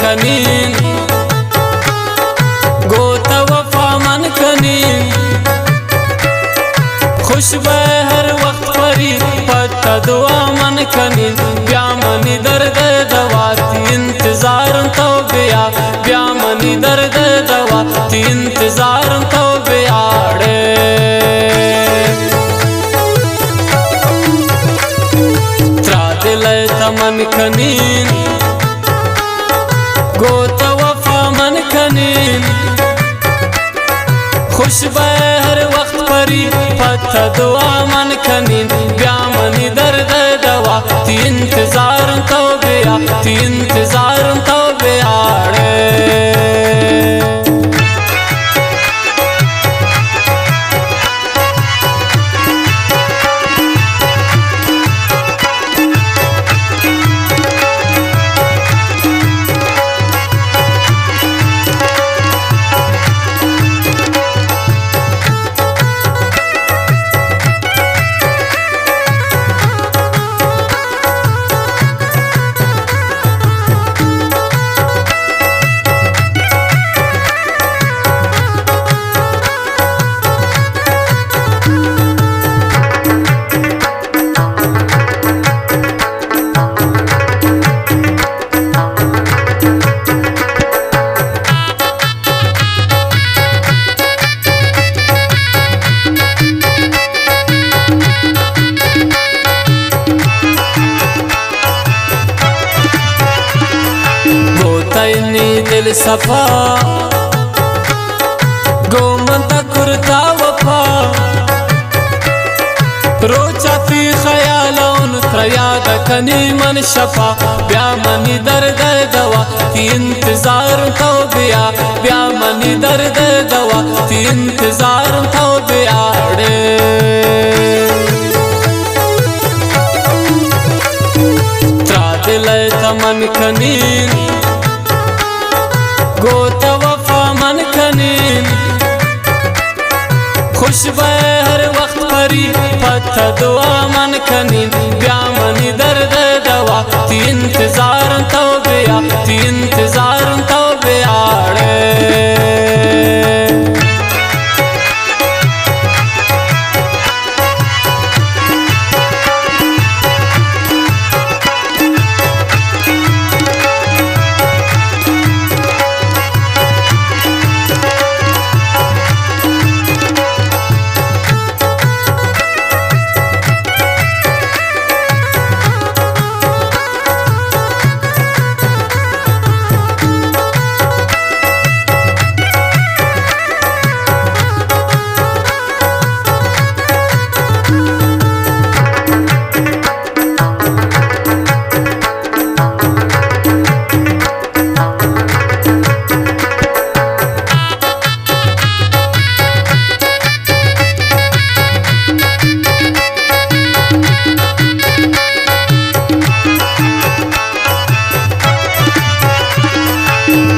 کنین، گوں تو وفا من کنین، خوش بئے ہر وقت پری پہ تو دعا من کنین۔ بیا منی درد ءِ دوا، تئی انتظار تو بیا، بیا منی درد ءِ دوا، تئی انتظار تو بیا۔ اڑے ترا دل ءِ تمن کنین، گوں تو وفا من کنین، خوش بئے ہر وقت پری پہ تو دعا من کنین۔ بیا منی درد ءِ دوا، تئی انتظار تو بیا، تئی انتظار تو بیا۔ اڑے گوں تئی نی دل صفا، گوں من تہ کرتا وفا۔ روچا تئی خیال اوں ترا یاد کنی من شپا۔ بیا منی درد ءِ دوا، تئی انتظار تو بیا، بیا منی درد ءِ دوا، تئی انتظار تو بیا۔ اڑے ترا دل ءِ تمن کنین، گوں تو وفا من کنین، خوش بئے ہر وقت پری پہ تو دعا من کنین۔ بیا منی درد ءِ دوا، تئی انتظار تو بیا، تئی انتظار تو بیا۔ اڑے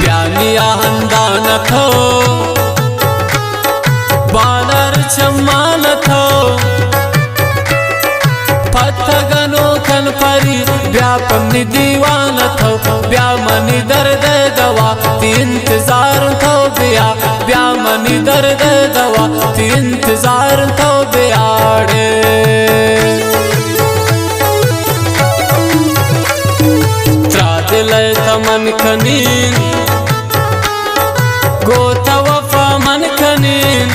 بیا نی آہندان تو، بالر چمان تو، پتگ نوکن پری، بیا پہ منی دیوان تو، بیا منی درد ءِ دوا، تئی انتظار تو بیا، بیا منی درد ءِ دوا، تئی انتظار تو بیا۔ اڑے ترا دل ءِ تمن کنین، گوں تو وفا من کنین،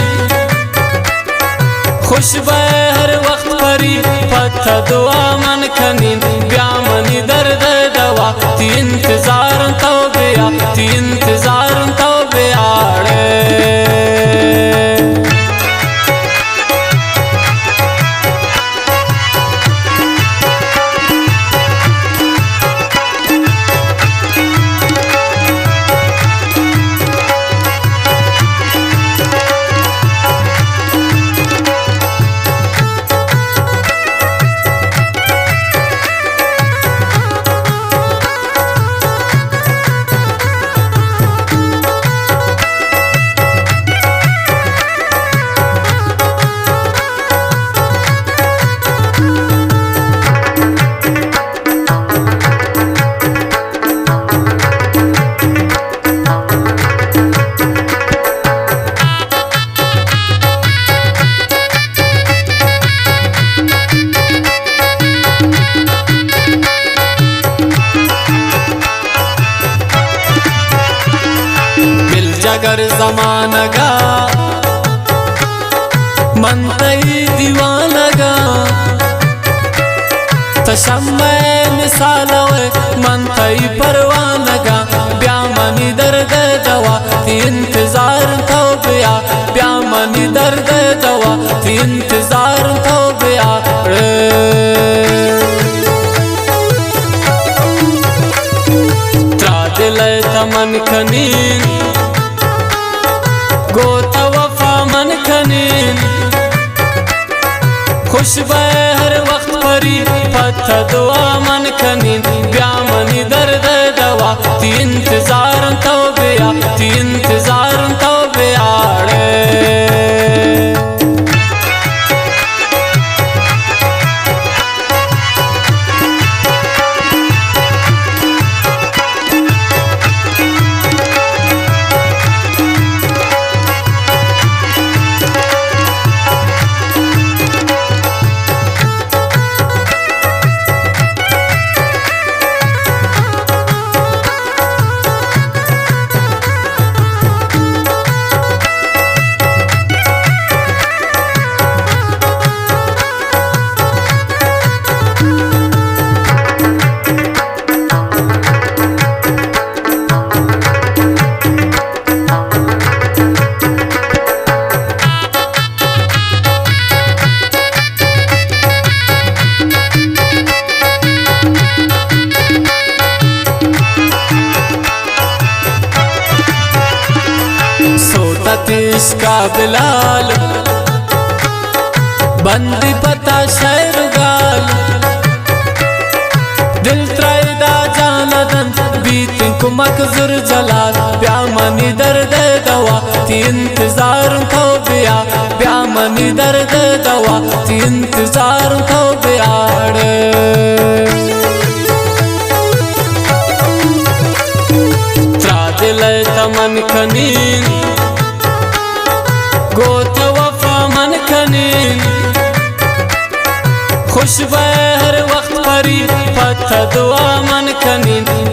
خوش بئے ہر وقت پری پہ تو دعا من کنین۔ بیا منی درد ءِ دوا، تئی انتظار تو بیا، تئی انتظار تو بیا۔ اڑے آنگا من تئی دیوانگاں، تو شمع مثال ئے، من تئی پروانگاں۔ بیا منی درد ءِ دوا، تئی انتظار تو بیا۔ بیا منی درد ءِ دوا، تئی انتظار تو بیا۔ ترا دل ءِ تمن کنین، گوں تو وفا من کنین، خوش بئے ہر وقت پری، پہ تو دعا من کنین۔ بیا منی درد ءِ دوا، تئی انتظار تو بیا، تئی انتظار تو بیا۔ سوتت عشق ءَ بلال، بندی پہ تو شئیر ءُ گال۔ دل ترا ادا جان دنت، بیت کمک زر جلال۔ بیا منی درد ءِ دوا، تئی انتظار تو بیا۔ بیا منی درد ءِ دوا، تئی انتظار تو بیا۔ ترا دل ءِ تمن کنین، گوں تو وفا من کنین، خوش بئے ہر وقت پری، پہ تو دعا من کنین۔